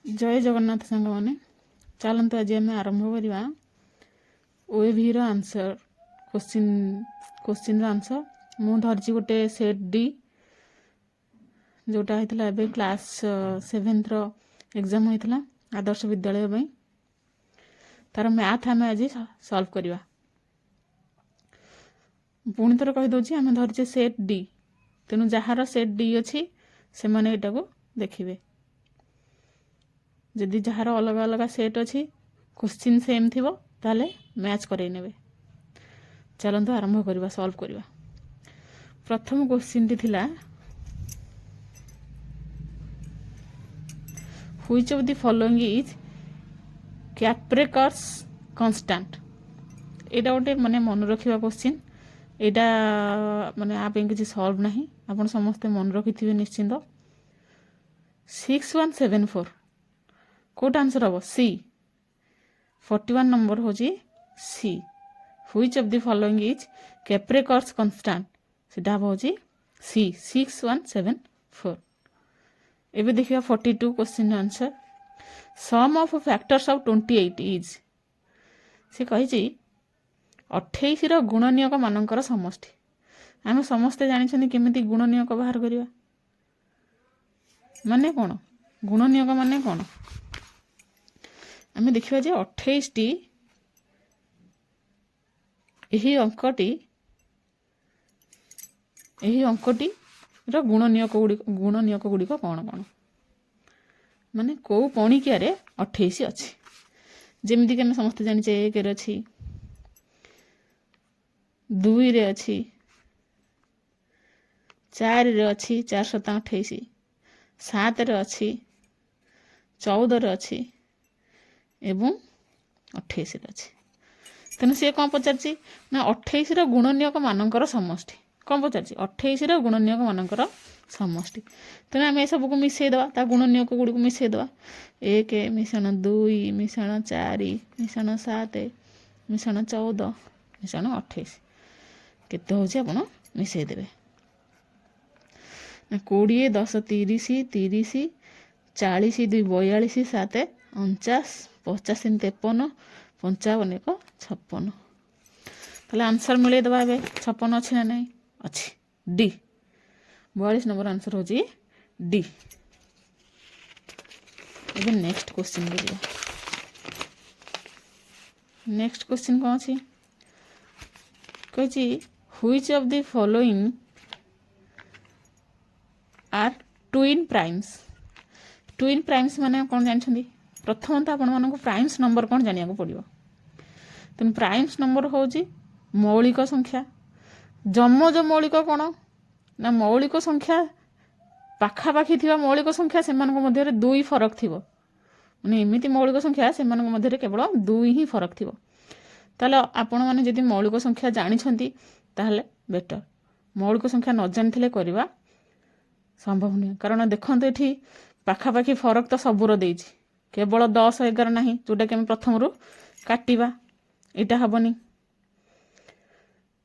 ଜୟ ଜଗନ୍ନାଥ ସାଙ୍ଗମାନେ, ଚାଲନ୍ତୁ ଆଜି ଆମେ ଆରମ୍ଭ କରିବା ଓଏଭିର ଆନ୍ସର୍ କୋଶ୍ଚିନ୍, କୋଶ୍ଚିନ୍ର ଆନ୍ସର୍। ମୁଁ ଧରିଛି ଗୋଟେ ସେଟ୍ ଡି, ଯେଉଁଟା ହେଇଥିଲା ଏବେ କ୍ଲାସ୍ ସେଭେନ୍ଥର ଏକ୍ଜାମ୍ ହୋଇଥିଲା ଆଦର୍ଶ ବିଦ୍ୟାଳୟ ପାଇଁ। ତାର ମ୍ୟାଥ୍ ଆମେ ଆଜି ସଲ୍ଭ କରିବା। ପୁଣି ଥରେ କହିଦେଉଛି, ଆମେ ଧରିଛେ ସେଟ୍ ଡି, ତେଣୁ ଯାହାର ସେଟ୍ ଡି ଅଛି ସେମାନେ ଏଇଟାକୁ ଦେଖିବେ। ଯଦି ଯାହାର ଅଲଗା ଅଲଗା ସେଟ୍ ଅଛି, କୋଶ୍ଚିନ୍ ସେମ୍ ଥିବ, ତାହେଲେ ମ୍ୟାଚ୍ କରେଇ ନେବେ। ଚାଲନ୍ତୁ ଆରମ୍ଭ କରିବା, ସଲ୍ଭ କରିବା। ପ୍ରଥମ କୋଶ୍ଚିନ୍ଟି ଥିଲା, which of the following is Kaprekar's constant? ଏଇଟା ଗୋଟେ ମାନେ ମନେ ରଖିବା କୋଶ୍ଚିନ୍। ଏଇଟା ମାନେ ଆ ପାଇଁ କିଛି ସଲ୍ଭ ନାହିଁ, ଆପଣ ସମସ୍ତେ ମନେ ରଖିଥିବେ ନିଶ୍ଚିନ୍ତ। 6174, କେଉଁଟା ଆନ୍ସର୍ ହେବ? ସି। 41 ନମ୍ବର ହେଉଛି C. Which of the following is Kaprekar's constant? ସେଟା ହେବ ହେଉଛି ସି, 6174। ଏବେ ଦେଖିବା 42 question answer. Sum of factors of 28 is? ସେ କହିଛି 28ର ଗୁଣନୀୟକ ମାନଙ୍କର ସମଷ୍ଟି। ଆମେ ସମସ୍ତେ ଜାଣିଛନ୍ତି କେମିତି ଗୁଣନୀୟକ ବାହାର କରିବା। ମାନେ କ'ଣ? ଗୁଣନୀୟକ ମାନେ କ'ଣ? ଆମେ ଦେଖିବା ଯେ 28ଟି, ଏହି ଅଙ୍କଟିର ଗୁଣନୀୟକ ଗୁଡ଼ିକ କ'ଣ କ'ଣ, ମାନେ କେଉଁ ପଣିକିଆରେ 28 ଅଛି। ଯେମିତିକି ଆମେ ସମସ୍ତେ ଜାଣିଛେ, ଏକରେ ଅଛି, ଦୁଇରେ ଅଛି, ଚାରିରେ ଅଛି, ଚାରି ସତା 28, ସାତରେ ଅଛି, 14ରେ ଅଛି ଏବଂ 28ରେ ଅଛି। ତେଣୁ ସିଏ କ'ଣ ପଚାରିଛି ନା 28ର ଗୁଣନୀୟକ ମାନଙ୍କର ସମଷ୍ଟି। କ'ଣ ପଚାରିଛି? 28ର ଗୁଣନୀୟକ ମାନଙ୍କର ସମଷ୍ଟି। ତେଣୁ ଆମେ ଏସବୁକୁ ମିଶାଇ ଦେବା, ତା ଗୁଣନୀୟକ ଗୁଡ଼ିକୁ ମିଶାଇ ଦେବା। ଏକ ମିଶାଣ ଦୁଇ ମିଶାଣ ଚାରି ମିଶାଣ ସାତ ମିଶାଣ 14 ମିଶାଣ 28 କେତେ ହେଉଛି, ଆପଣ ମିଶାଇ ଦେବେ। ନା 20, 10, 30, 30, 40, ଦୁଇ 42, ସାତ 49, 50 ତିନି 53, 55 ଏକ 56। ତାହେଲେ ଆନ୍ସର୍ ମିଳେଇ ଦେବା ଏବେ, 56 ଅଛି ନା ନାହିଁ? ଅଛି, ଡି। 42 ନମ୍ବର ଆନ୍ସର୍ ହେଉଛି ଡି। ଏବେ ନେକ୍ସଟ କୋଶ୍ଚିନ୍କୁ ଯିବା। ନେକ୍ସଟ କୋଶ୍ଚିନ୍ କ'ଣ ଅଛି? କହିଛି, which of the following are twin primes? Twin primes ମାନେ କ'ଣ ଜାଣିଛନ୍ତି? ପ୍ରଥମତଃ ଆପଣମାନଙ୍କୁ ପ୍ରାଇମ୍ସ ନମ୍ବର କ'ଣ ଜାଣିବାକୁ ପଡ଼ିବ। ତେଣୁ ପ୍ରାଇମ୍ସ ନମ୍ବର ହେଉଛି ମୌଳିକ ସଂଖ୍ୟା। ଯମଜ ମୌଳିକ କ'ଣ ନା ମୌଳିକ ସଂଖ୍ୟା ପାଖାପାଖି ଥିବା ମୌଳିକ ସଂଖ୍ୟା, ସେମାନଙ୍କ ମଧ୍ୟରେ ଦୁଇ ଫରକ ଥିବ। ମାନେ ଏମିତି ମୌଳିକ ସଂଖ୍ୟା, ସେମାନଙ୍କ ମଧ୍ୟରେ କେବଳ ଦୁଇ ହିଁ ଫରକ ଥିବ। ତାହେଲେ ଆପଣମାନେ ଯଦି ମୌଳିକ ସଂଖ୍ୟା ଜାଣିଛନ୍ତି ତାହେଲେ ବେଟର। ମୌଳିକ ସଂଖ୍ୟା ନ ଜାଣିଥିଲେ କରିବା ସମ୍ଭବ ନୁହେଁ। କାରଣ ଦେଖନ୍ତୁ, ଏଠି ପାଖାପାଖି ଫରକ ତ ସବୁର ଦେଇଛି, କେବଳ 10 11 ନାହିଁ, ଯେଉଁଟାକି ଆମେ ପ୍ରଥମରୁ କାଟିବା। ଏଇଟା ହେବନି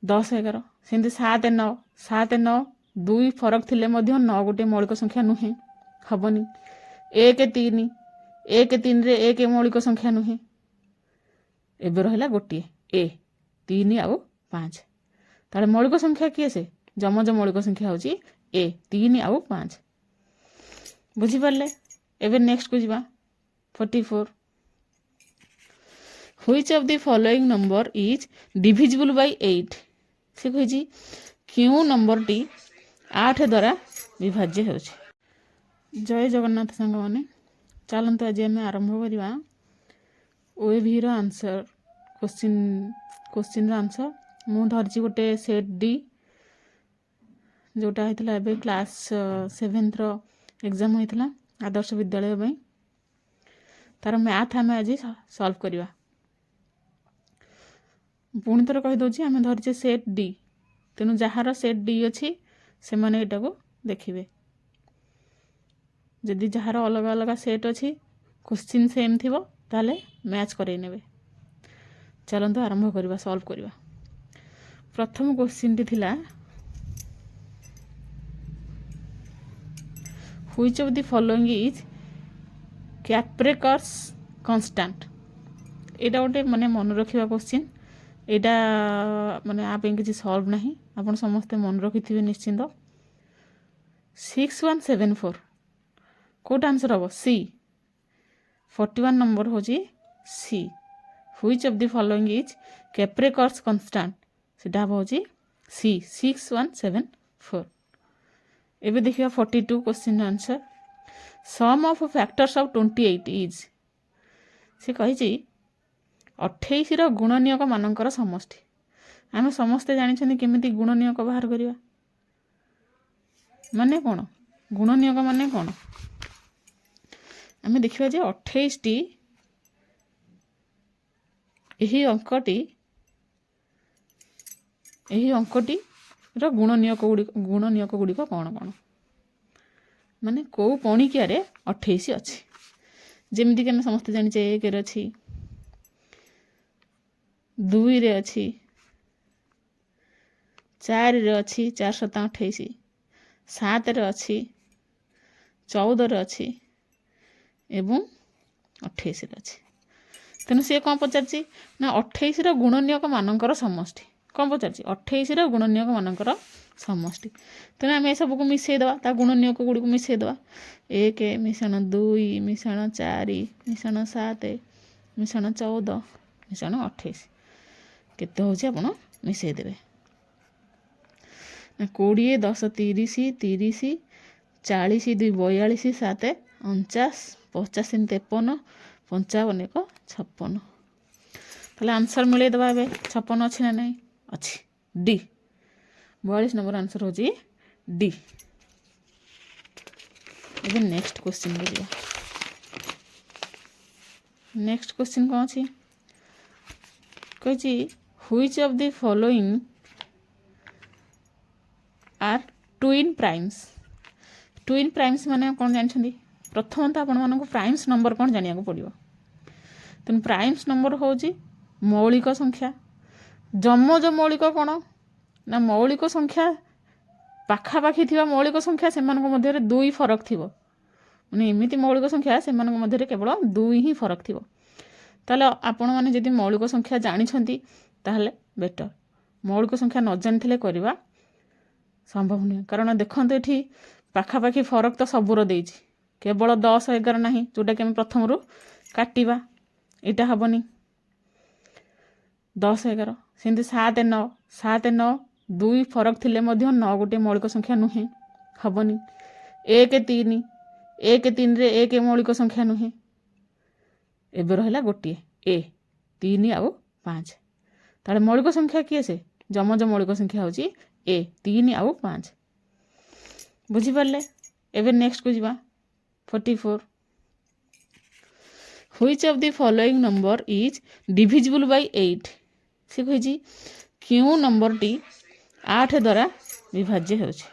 10 11। ସେମିତି ସାତ ନଅ, ସାତ ନଅ ଦୁଇ ଫରକ ଥିଲେ ମଧ୍ୟ ନଅ ଗୋଟିଏ ମୌଳିକ ସଂଖ୍ୟା ନୁହେଁ, ହେବନି। ଏକ ତିନି, ଏକ ତିନିରେ ଏକ ମୌଳିକ ସଂଖ୍ୟା ନୁହେଁ। ଏବେ ରହିଲା ଗୋଟିଏ ଏ, ତିନି ଆଉ ପାଞ୍ଚ। ତାହେଲେ ମୌଳିକ ସଂଖ୍ୟା କିଏ ସେ? ଯମଜ ମୌଳିକ ସଂଖ୍ୟା ହେଉଛି ଏ, ତିନି ଆଉ ପାଞ୍ଚ। ବୁଝିପାରିଲେ? ଏବେ ନେକ୍ସଟକୁ ଯିବା। 44, which of the following number is divisible by 8? ସେ କହିଛି କେଉଁ ନମ୍ବରଟି 8 ଦ୍ୱାରା ବିଭାଜ୍ୟ ହେଉଛି? ଜୟ ଜଗନ୍ନାଥ ସାଙ୍ଗମାନେ, ଚାଲନ୍ତୁ ଆଜି ଆମେ ଆରମ୍ଭ କରିବା ଓଏଭିର ଆନ୍ସର୍ କୋଶ୍ଚିନ୍, କୋଶ୍ଚିନ୍ର ଆନ୍ସର୍। ମୁଁ ଧରିଛି ଗୋଟେ ସେଟ୍ ଡି, ଯେଉଁଟା ହେଇଥିଲା ଏବେ କ୍ଲାସ୍ ସେଭେନ୍ଥର ଏକ୍ଜାମ୍ ହୋଇଥିଲା ଆଦର୍ଶ ବିଦ୍ୟାଳୟ ପାଇଁ। ତାର ମ୍ୟାଥ୍ ଆମେ ଆଜି ସଲ୍ଭ କରିବା। ପୁଣି ଥରେ କହିଦେଉଛି, ଆମେ ଧରିଛେ ସେଟ୍ ଡି, ତେଣୁ ଯାହାର ସେଟ୍ ଡି ଅଛି ସେମାନେ ଏଇଟାକୁ ଦେଖିବେ। ଯଦି ଯାହାର ଅଲଗା ଅଲଗା ସେଟ୍ ଅଛି, କୋଶ୍ଚିନ୍ ସେମ୍ ଥିବ, ତାହେଲେ ମ୍ୟାଚ୍ କରେଇ ନେବେ। ଚାଲନ୍ତୁ ଆରମ୍ଭ କରିବା, ସଲ୍ଭ କରିବା। ପ୍ରଥମ କୋଶ୍ଚିନ୍ଟି ଥିଲା, which of the following is Kaprekars constant? ଏଇଟା ଗୋଟେ ମାନେ ମନେ ରଖିବା କୋଶ୍ଚିନ୍। ଏଇଟା ମାନେ ଆ ପାଇଁ କିଛି ସଲ୍ଭ ନାହିଁ, ଆପଣ ସମସ୍ତେ ମନେ ରଖିଥିବେ ନିଶ୍ଚିନ୍ତ। 6174 କେଉଁଟା ଆନ୍ସର୍ ହେବ? ସି। 41 ନମ୍ବର ହେଉଛି C. Which of the following is Kaprekar's constant? ସେଇଟା ହେବ ହେଉଛି ସି, 6174। ଏବେ ଦେଖିବା 42 question answer. Sum of factors of 28 is? ସେ କହିଛି 28ର ଗୁଣନୀୟକ ମାନଙ୍କର ସମଷ୍ଟି। ଆମେ ସମସ୍ତେ ଜାଣିଛନ୍ତି କେମିତି ଗୁଣନୀୟକ ବାହାର କରିବା। ମାନେ କ'ଣ? ଗୁଣନୀୟକ ମାନେ କ'ଣ? ଆମେ ଦେଖିବା ଯେ 28ଟି, ଏହି ଅଙ୍କଟିର ଗୁଣନୀୟକ ଗୁଡ଼ିକ କ'ଣ କ'ଣ, ମାନେ କେଉଁ ପଣିକିଆରେ 28 ଅଛି। ଯେମିତିକି ଆମେ ସମସ୍ତେ ଜାଣିଛେ, ଏକରେ ଅଛି, ଦୁଇରେ ଅଛି, ଚାରିରେ ଅଛି, ଚାରି ସତା 28, ସାତରେ ଅଛି, 14ରେ ଅଛି ଏବଂ 28ରେ ଅଛି। ତେଣୁ ସିଏ କ'ଣ ପଚାରିଛି ନା 28ର ଗୁଣନୀୟକ ମାନଙ୍କର ସମଷ୍ଟି। କ'ଣ ପଚାରିଛି? 28ର ଗୁଣନୀୟକ ମାନଙ୍କର ସମଷ୍ଟି। ତେଣୁ ଆମେ ଏସବୁକୁ ମିଶାଇ ଦେବା, ତା ଗୁଣନୀୟକ ଗୁଡ଼ିକୁ ମିଶାଇ ଦେବା। ଏକ ମିଶାଣ ଦୁଇ ମିଶାଣ ଚାରି ମିଶାଣ ସାତ ମିଶାଣ 14 ମିଶାଣ 28 କେତେ ହେଉଛି, ଆପଣ ମିଶାଇ ଦେବେ। ନା 20, 10, 30, 30, 40, ଦୁଇ 42, ସାତ 49, 50 ତିନି 53, 55 ଏକ 56। ତାହେଲେ ଆନ୍ସର୍ ମିଳେଇ ଦେବା ଏବେ, 56 ଅଛି ନା ନାହିଁ? ଅଛି, ଡି। 42 ନମ୍ବର ଆନ୍ସର୍ ହେଉଛି ଡି। ଏବେ ନେକ୍ସଟ କ୍ୱେଶ୍ଚିନ୍କୁ ଯିବା। ନେକ୍ସଟ କ୍ୱେଶ୍ଚିନ୍ କ'ଣ ଅଛି? କହିଛି, which of the following are twin primes? Twin primes ମାନେ କ'ଣ ଜାଣିଛନ୍ତି? ପ୍ରଥମତଃ ଆପଣମାନଙ୍କୁ ପ୍ରାଇମ୍ସ ନମ୍ବର କ'ଣ ଜାଣିବାକୁ ପଡ଼ିବ। ତେଣୁ ପ୍ରାଇମ୍ସ ନମ୍ବର ହେଉଛି ମୌଳିକ ସଂଖ୍ୟା। ଯମଜ ମୌଳିକ କ'ଣ ନା ମୌଳିକ ସଂଖ୍ୟା ପାଖାପାଖି ଥିବା ମୌଳିକ ସଂଖ୍ୟା, ସେମାନଙ୍କ ମଧ୍ୟରେ ଦୁଇ ଫରକ ଥିବ। ମାନେ ଏମିତି ମୌଳିକ ସଂଖ୍ୟା, ସେମାନଙ୍କ ମଧ୍ୟରେ କେବଳ ଦୁଇ ହିଁ ଫରକ ଥିବ। ତାହେଲେ ଆପଣମାନେ ଯଦି ମୌଳିକ ସଂଖ୍ୟା ଜାଣିଛନ୍ତି, ତାହେଲେ ବେଟର୍। ମୌଳିକ ସଂଖ୍ୟା ନ ଜାଣିଥିଲେ କରିବା ସମ୍ଭବ ନୁହେଁ। କାରଣ ଦେଖନ୍ତୁ, ଏଠି ପାଖାପାଖି ଫରକ ତ ସବୁର ଦେଇଛି, କେବଳ 10 11 ନାହିଁ, ଯେଉଁଟାକି ଆମେ ପ୍ରଥମରୁ କାଟିବା। ଏଇଟା ହେବନି 10 11। ସେମିତି ସାତ ନଅ, ସାତ ନଅ ଦୁଇ ଫରକ ଥିଲେ ମଧ୍ୟ ନଅ ଗୋଟିଏ ମୌଳିକ ସଂଖ୍ୟା ନୁହେଁ, ହେବନି। ଏକ ତିନି, ଏକ ତିନିରେ ଏକ ମୌଳିକ ସଂଖ୍ୟା ନୁହେଁ। ଏବେ ରହିଲା ଗୋଟିଏ ଏ, ତିନି ଆଉ ପାଞ୍ଚ। ତାହେଲେ ମୌଳିକ ସଂଖ୍ୟା କିଏ ସେ? ଯମଜ ମୌଳିକ ସଂଖ୍ୟା ହେଉଛି ଏ, ତିନି ଆଉ ପାଞ୍ଚ। ବୁଝିପାରିଲେ? ଏବେ ନେକ୍ସଟକୁ ଯିବା। 44. Which of the following number is divisible by 8? ସେ କହିଛି କେଉଁ ନମ୍ବରଟି ଆଠ ଦ୍ୱାରା ବିଭାଜ୍ୟ ହେଉଛି?